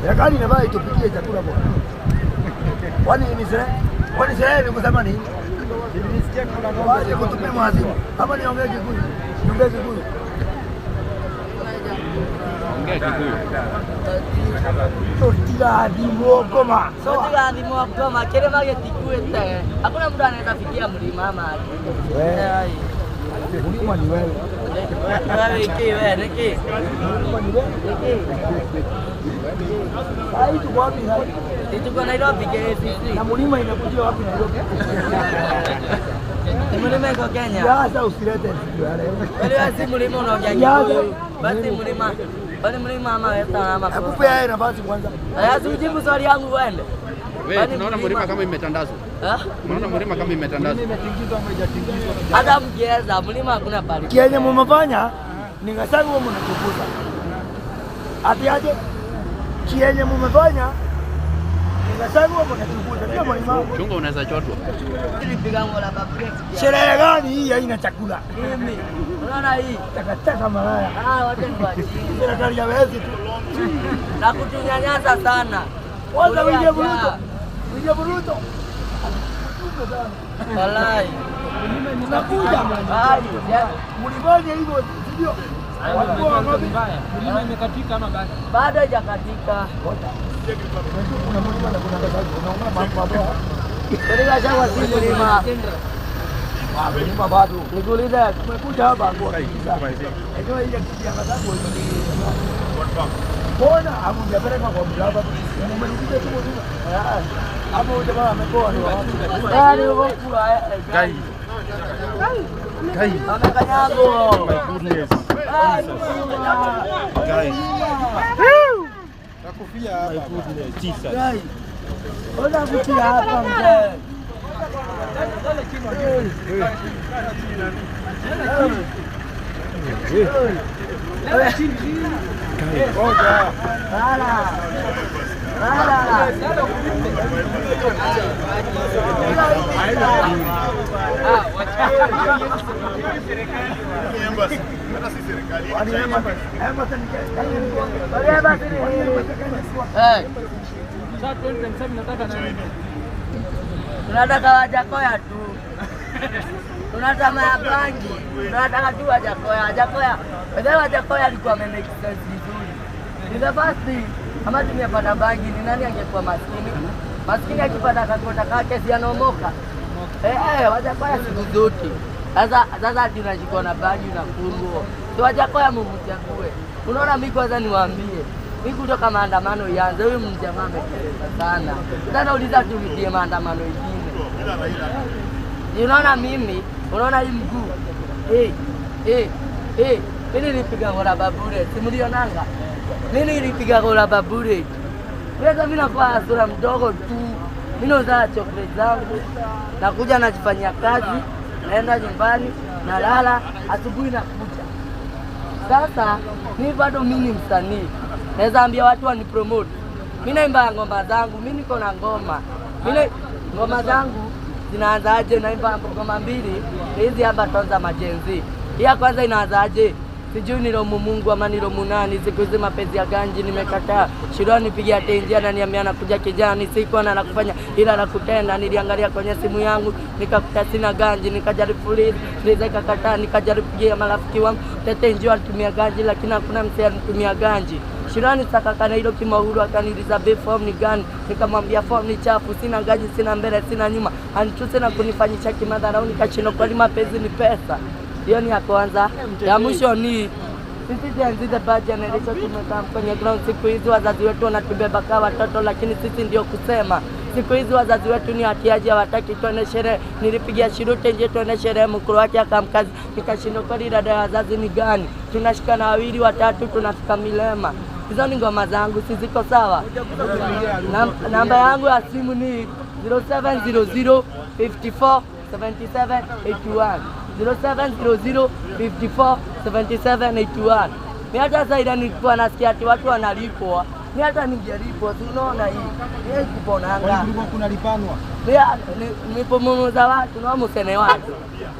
Serikali inafaa itupikie chakula bwana. Kwani ni serikali? Kwani serikali ni kusema nini? Nilisikia kuna ng'ombe. Waje kutupia mwazimu. Ama niongee Kikuyu? Niongee Kikuyu. Ongea Kikuyu. Tutigathimwo ngoma. Sawa. Tutigathimwo ngoma, kĩrĩma gĩtikuĩte. Hakuna mtu anaweza fikia mlima ama aje. Wewe. Mlima ni wewe. Wewe iki wewe niki. Mlima ni wewe. Niki. Sasa tuko wapi sasa? Tuko Nairobi KCC. Na mlima inakujia wapi Nairobi? Ni mlima iko Kenya. Sasa usilete siku ya leo. Wewe si mlima unaongea Kikuyu. Basi mlima. Bali mlima ama Western ama Hebu Coast. pea yeye nafasi kwanza. Haya, si ujibu swali yangu uende. Wewe, tunaona mlima kama imetandazwa. Eh? Tunaona mlima kama imetandazwa. Imetingizwa ama haijatingizwa? Hata mkiweza mlima hakuna pali. Kienye mumefanya ni Gachagua mnatukuza. Ati aje? Kienye mumefanya ni Gachagua mnatukuza. Sio mlima. Chunga unaweza chotwa. Nilipiga ngola babure. Sherehe gani hii haina chakula? Mimi. Unaona hii? Takataka malaya. Ah, wacha niwaachie. Serikali ya wezi tu. Na kutunyanyasa sana. Kwanza Kulia William Ruto. njaa. William Ruto. Walai. Nakuja. Ai, ya- Mlifanya hivyo, si ndio? Walikuwa wangapi? Mlima imekatika ama bado? Bado hajakatika. Kuna mlima na kuna Gachagua. Unaona mambo hapo. Kwani Gachagua si mlima. Ah, mlima bado. Nikuulize, Tumekuja hapa kuhakikisha. Eneo ile kitu ya Gachagua mbona hamjapeleka kwa mlaba? Mmerudisha tu mlima. Hapo huyu jamaa amekoa ni wapi? yaani uko kwa Guys. Guys. Amekanyago. My goodness. Guys. Takufia hapa. My goodness. Jesus. Guys. Ona kutia hapa mzee. Lala. Lala. Kwani Emerson Wale basi ni nini? Eh, Sasa 2027 nataka nani? tunataka Wajakoya tu. Tunataka ya bangi. Tunataka tu Wajakoya. Wajakoya. Wazee Wajakoya alikuwa amemake sense vizuri. Ni the first thing. Kama tumepata bangi ni nani angekuwa maskini? Maskini akipata kakota kake si anaomoka. Eh, eh, Wajakoya siku zote. Sasa ati unashikwa na bangi unafungwa. Si Wajakoya mumchague. Unaona mimi kwanza niwaambie. Mimi kutoka maandamano ianze, huyu mjamaa ameteleza sana. Sasa nauliza turudie maandamano ingine. Unaona mimi, unaona hii mguu. Eh, eh, eh, mimi nilipiga gola babure, si mlionanga? Mimi nilipiga gola babure. Wewe mimi nakuwa sura mdogo tu. Mimi nauza chocolate zangu. Nakuja najifanyia kazi, naenda nyumbani, nalala, asubuhi nakuja. Sasa mi bado mi ni msanii, naweza ambia watu wanipromote. Mi naimba ngoma zangu, mi niko na ngoma. Mi ngoma zangu zinaanzaje? Naimba ngoma mbili hizi hapa tonza majenzi. Hii ya kwanza inaanzaje? Sijui nilomu Mungu ama nilomu nani, siku hizi mapenzi ya ganji nimekataa. Shiro nipigia tenji ananiambia nakuja kijani, sikuwa na nakufanya ila nakutenda. Niliangalia kwenye simu yangu nikakuta sina ganji, nikajaribu fuliza fuliza ikakataa, nikajaribu kupigia marafiki wangu tete njoo alitumia ganji, lakini hakuna msee alitumia ganji. Shirani sakakana hilo kimahuru akaniuliza be form ni gani, nikamwambia form ni chafu, sina ganji, sina mbele, sina nyuma, anituse na kunifanyisha kimadharau, nikashindwa kweli mapenzi ni pesa. Hiyo ni ya kwanza. Ya mwisho ni sisi Gen Z the bad generation tumekaa kwenye ground siku hizi, wazazi wetu wanatubeba kama watoto, lakini sisi ndio kusema siku hizi wazazi wetu ni hatiaji, hawataki tuende sherehe. Nilipigia shirute nje tuende sherehe, mkuru wake akamkazi, nikashindwa kweli dada ya wazazi ni gani? Tunashikana wawili watatu, tunafika milema. Hizo ni ngoma zangu, si ziko sawa? Namba yangu ya simu ni 0700 54 77 81. 0700 54 77 81. Mimi hata sasa nilikuwa nasikia ati watu wanalipwa. Ni hata ningelipwa, si unaona hii. Ni kuponanga. Kulikuwa kuna lipanwa. Ni za watu na musene watu.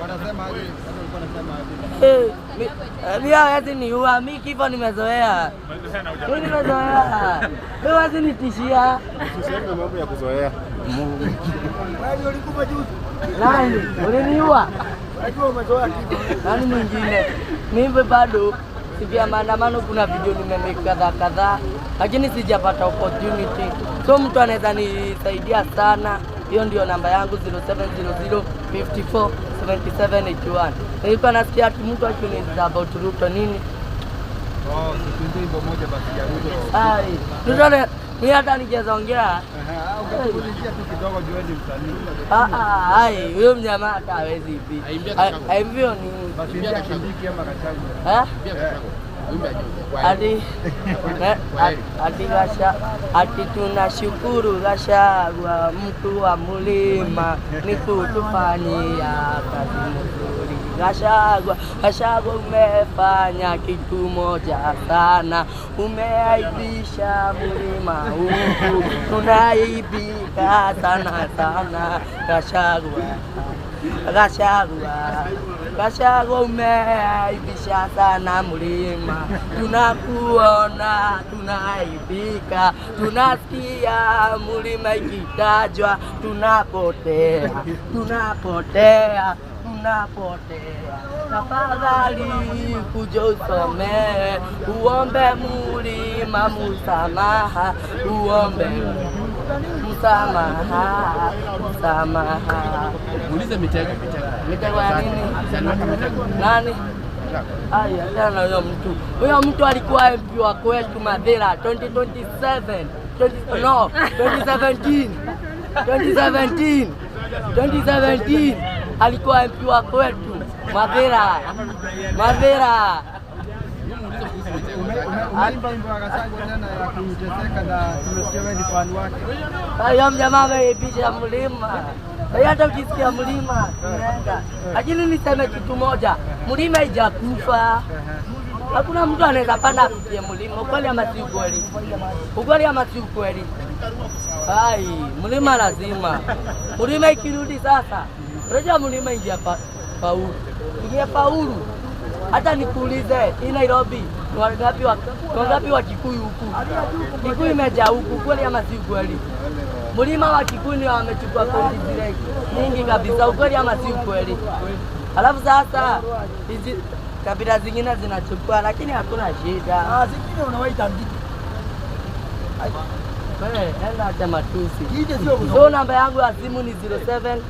Wanasema aje? Walikuwa wanasema aje? Mimi hawezi niua, mimi kifo nimezoea. Mimi nimezoea. Mimi hawezi nitishia. Usiseme mambo ya kuzoea. Wewe ulikufa juzi. Nani? Uliniua? Unajua umezoea kifo. Nani mwingine? Mimi bado siku ya maandamano kuna video nimemake kadhaa kadhaa, lakini sijapata opportunity. So mtu anaweza nisaidia sana. Hiyo ndio namba yangu 0700 54 77 81. Nilikuwa nasikia ati mtu akiniuliza about Ruto nini. Oh, siku hivyo moja basi ya Ruto. Ai, Ruto mimi hata nikiweza ongea. Ungepulizia tu kidogo juu ni msanii. Ai, huyo mjamaa hata hawezi ipi. Aimbio ni basi ndio Kindiki ama Gachagua. Ati ati Gasha, ati tunashukuru Gachagua mtu wa mlima ni kutufanyia kazi mzuri. Gachagua, Gachagua umefanya kitu moja sana, umeaibisha mlima huu, tunaibika sana sana. Gachagua, Gachagua, Gachagua umeaibisha sana mlima, tunakuona tunaibika, tunasikia mlima ikitajwa tunapotea, tunapotea, tunapotea. Tafadhali kuja usomee, uombe mlima msamaha, uombe msamaha, msamaha. Muulize Mitego, Mitego ya nini? Nani? Ai, achana na huyo mtu. Huyo mtu alikuwa MP wa kwetu Mathira 2027. 20, no, 2017. 2017. 2017 alikuwa MP wa kwetu Mathira. Mathira. Umeimba wimbo wa Gachagua tena ya kuteseka na tumesikia wewe ni fan wake. Hayo mjamaa ameipisha mlima. Hata ukisikia mlima tunaenda. Lakini niseme kitu moja, mlima haijakufa. Hakuna mtu anaweza panda afikie mlima. Ukweli ama si ukweli? Ukweli ama si ukweli? Ai, mlima lazima. Mlima ikirudi sasa, unajua mlima ingia faulu. Ingia faulu. Hata nikuulize, hii Nairobi wangapi wa Kikuyu huku? Kikuyu imejaa huku, kweli ama si ukweli? Mlima wa Kikuyu ndio wamechukua kaunti zile nyingi kabisa, ukweli ama si ukweli? Alafu sasa hizi kabila zingine zinachukua, lakini hakuna shida. Zingine unawaita ngiti. Wewe enda acha matusi. So namba yangu ya simu ni 0700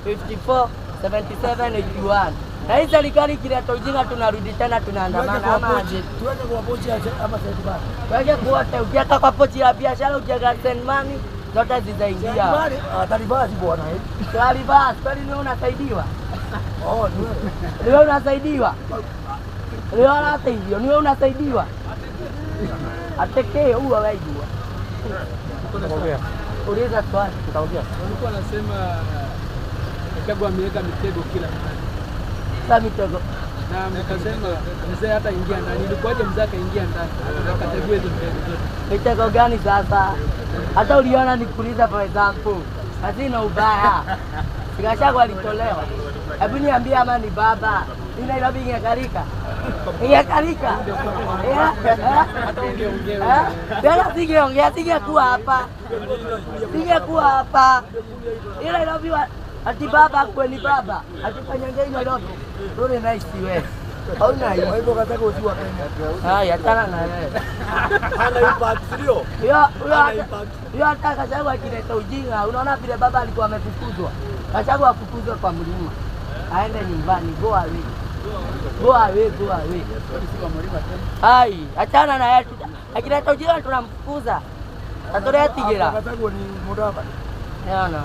54 77 81. Na hii serikali ikileta ujinga tunarudi tena tunaandamana ama aje? Tuweke kwa pochi ama send money. Tuweke kuote, ukiweka kwa pochi ya biashara ukiweka send money zote zitaingia. Send money, atalibasi bwana. Atalibasi, kwani ni wewe unasaidiwa? Oh, ni wewe. Ni wewe unasaidiwa? Ni wewe unasaidiwa, ni wewe unasaidiwa. Atekee huwa wewe jua. Uliza swali, tutaongea. Walikuwa wanasema Gachagua ameweka mitego kila mahali. Sasa mitego. Na mkasema mzee hata ingia ndani. Ilikuwaje mzee akaingia ndani? Akategua hizo mitego zote. Mitego gani sasa? Hata uliona nikuuliza for example. Hazina ubaya. Gachagua alitolewa. Hebu niambie ama ni baba. Ni Nairobi ingekalika. Ingekalika. Hata ungeongea. Bila singeongea, singekuwa hapa. Singekuwa hapa. Ila Nairobi ati baba kweli baba. Ati fanyanga Nairobi. Rudi nice wewe. Hauna hiyo. Kwa hivyo Gachagua si wa Kenya. Haya, achana na yeye. Hana impact ndio. Hiyo hata Gachagua akileta ujinga, unaona vile baba alikuwa amefukuzwa. Gachagua afukuzwe kwa mlima. Aende nyumbani, go away. Go away, go away. Ai, achana na yeye. Akileta ujinga tunamfukuza. Atolea tigera. Gachagua ni Mudavadi. Yana.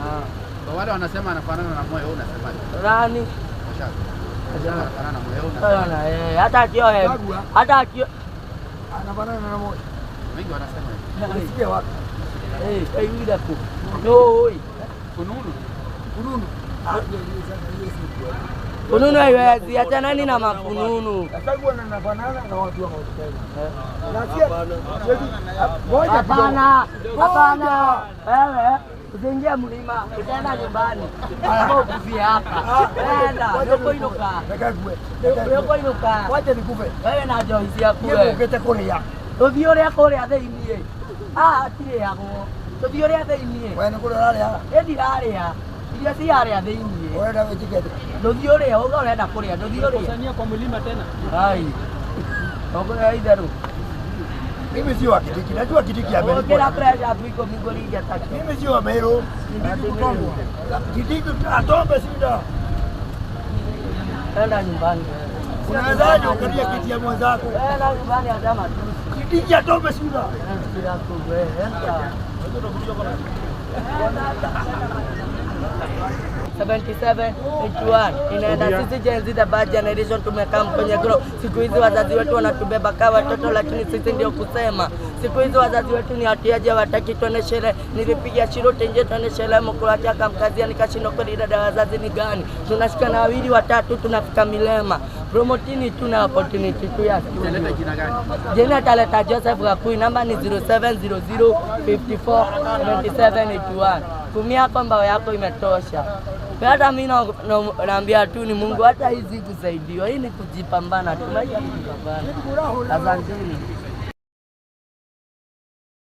Kwa wale wanasema anafanana na Moi, wewe unasemaje? Nani? Gachagua. Anafanana na Moi, wewe unasemaje? Hata akio hata akio anafanana na Moi. Wengi wanasema hivyo. Unasikia wapi? Eh, yule ku. No, oi. Kununu. Kununu. Ah, hiyo hiyo si kweli. Fununu haiwezi, achanani na mafununu. Gachagua anafanana na watu wa Mount Kenya. Na ngoja Hapana, hapana. Wewe usiingie mlima, utaenda nyumbani. Hapo ukufie hapa. Enda, yoko inuka. Gachagua. Yoko inuka. Wacha nikufe. Wewe na Joyce Niĩ yakue. mũkĩte kũrĩa. Tũthiĩ ũrĩa kũrĩa thĩiniĩ. Haha hatirĩagwo. Tũthiĩ ũrĩa thĩiniĩ. We nĩ kũrĩa ũrarĩa. Ĩ ndirarĩa. Irio ciarĩa thĩiniĩ. Ũrenda wĩtike atĩa? Ndũthiĩ ũrĩa, uga ũrenda kũrĩa, ndũthiĩ ũrĩa. Kusanyia kwa mlima tena. Ai. Ũkũrĩa itherũ. Mimi sio wa Kindiki. Najua Kindiki amelipwa. Ũkĩra pressure tu iko migori ya taki. Mimi sio wa Meru. Kindiki kutongwa. Kindiki atombe shida. Enda nyumbani wewe. Unawezaje ukalia kiti ya mwenzako? Enda nyumbani hata matusi. Kindiki atombe shida. Enda wewe, enda. 77 81 inaenda. Sisi Gen Z, the bad generation, tumekaa kwenye grow. Siku hizi wazazi wetu wanatubeba kama watoto, lakini sisi ndio kusema. Siku hizi wazazi wetu ni hatiaji, hawataki tuende sherehe. Nilipiga shiro tenje tuende sherehe, mkulacha akamkazia, nikashindwa kweli. Dada wazazi ni gani? Tunashikana wawili watatu, tunafika milema. Promotini tuna opportunity tu ya studio. Jina gani? Jina ataleta Joseph Gakui, namba ni 0700 54 77 81. Tumia hapo mbao yako imetosha. Hata mimi naambia tu ni Mungu, hata hizi kusaidiwa, hii ni kujipambana tu, maisha ni kujipambana. Asanteni.